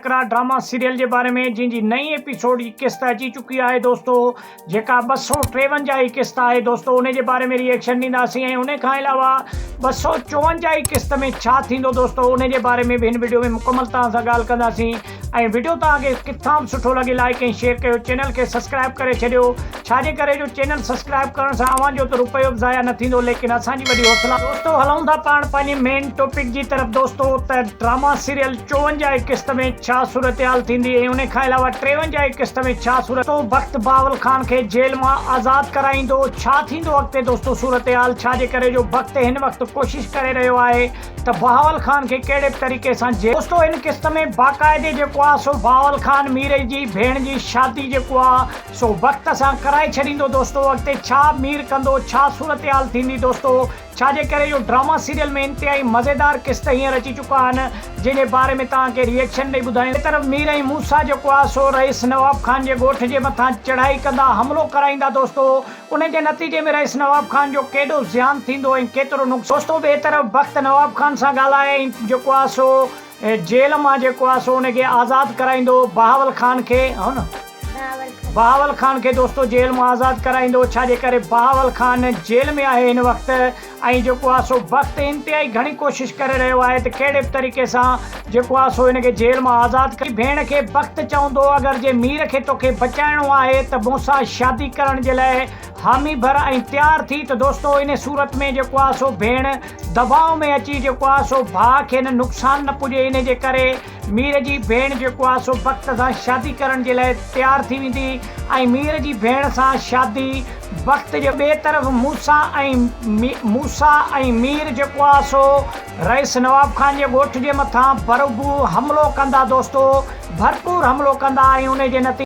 تڪرار drama serial جي باري ۾ جنهن جي نئين ايپيسوڊ جي قسط اچي چڪي آهي دوستو جيڪا 253 هين قسط آهي دوستو ان جي باري ۾ ري ايڪشن ڏينداسين ۽ ان کان علاوه 254 هين قسط ۾ ڇا ٿيندو دوستو ان جي باري ۾ به هن وڊيو ۾ مڪمل توهان سان ڳالهه ڪنداسين ۽ وڊيو توهان کي ڪٿان به سٺو لڳي لائڪ ۽ شيئر ڪيو چينل کي سبسڪرائب ڪري ڇڏيو ڇا جي ڪري جو چينل سبسڪرائب ڪرڻ سان اوهان جو ته روپيو به ضايع نه ٿيندو ليڪن اسان جي وڏي حوصلا دوستو هلون ٿا پاڻ پنهنجي مين ٽاپڪ جي طرف دوستو ته ڊراما سيريل 54 هين قسط ۾ ڇا صورتحال ٿيندي ۽ ان کان علاوه 53 هين قسط ۾ ڇا صورت بخت بهاول خان کي جيل مان آزاد ڪرائيندو ڇا ٿيندو اڳتي دوستو صورتحال ڇا جي ڪري جو بخت هن وقت ڪوشش ڪري رهيو آهي ته بهاول خان کي ڪهڙي به طريقي سان جيل. دوستو هن قسط ۾ باقاعدي جيڪو آ سو بهاول خان مير جي ڀيڻ جي شادي جيڪو آ سو وقت سان ڪرائي ڇڏيندو دوستو اڳتي ڇا مير ڪندو ڇا صورتحال ٿيندي دوستو ڇا جي ڪري جو ڊراما سيريل ۾ انتهائي مزيدار قسط هينئر اچي چڪا آهن جنهن جي باري ۾ توهان کي ريئڪشن ڏئي ٻڌايون ٻئي طرف مير ۽ موسيٰ جيڪو آ سو رئيس نواب خان جي ڳوٺ جي مٿان چڙهائي ڪندا حملو ڪرائيندا دوستو ان جي نتيجي ۾ رئيس نواب خان جو ڪيڏو زيان ٿيندو ۽ ڪيترو نقصان. دوستو ٻئي طرف بخت نواب خان سان ڳالهائي ۽ جيڪو آ سو جيل مان جيڪو آ سو ان کي آزاد ڪرائيندو بهاول خان کي هو نه بهاول خان کي دوستو جيل مان آزاد ڪرائيندو ڇا جي ڪري بهاول خان جيل ۾ آهي هن وقت ۽ جيڪو آ سو بخت انتهائي گهڻي ڪوشش ڪري رهيو آهي ته ڪهڙي به طريقي سان جيڪو آ سو هن کي جيل مان آزاد ڪري ڀيڻ کي بخت چوندو اگر جي مير کي توکي بچائڻو آهي ته مون سان شادي ڪرڻ جي لاء حامي ڀر ۽ تيار ٿي ته دوستو ان صورت ۾ جيڪو آ سو ڀيڻ دٻاء ۾ اچي جيڪو آ سو ڀاء کي نه نقصان نه پڄي ان جي ڪري مير جي ڀيڻ جيڪو آ سو بخت سان شادي ڪرڻ جي لاء تيار ٿي ويندي ۽ مير جي ڀيڻ سان شادي بخت جي ٻئي طرف موسيٰ ۽ موسيٰ ۽ مير جيڪو آ سو رئيس نواب خان جي ڳوٺ جي مٿان ڀربو حملو ڪندا دوستو ڀرپور حملو ڪندا ۽ انهي جي نتيجي.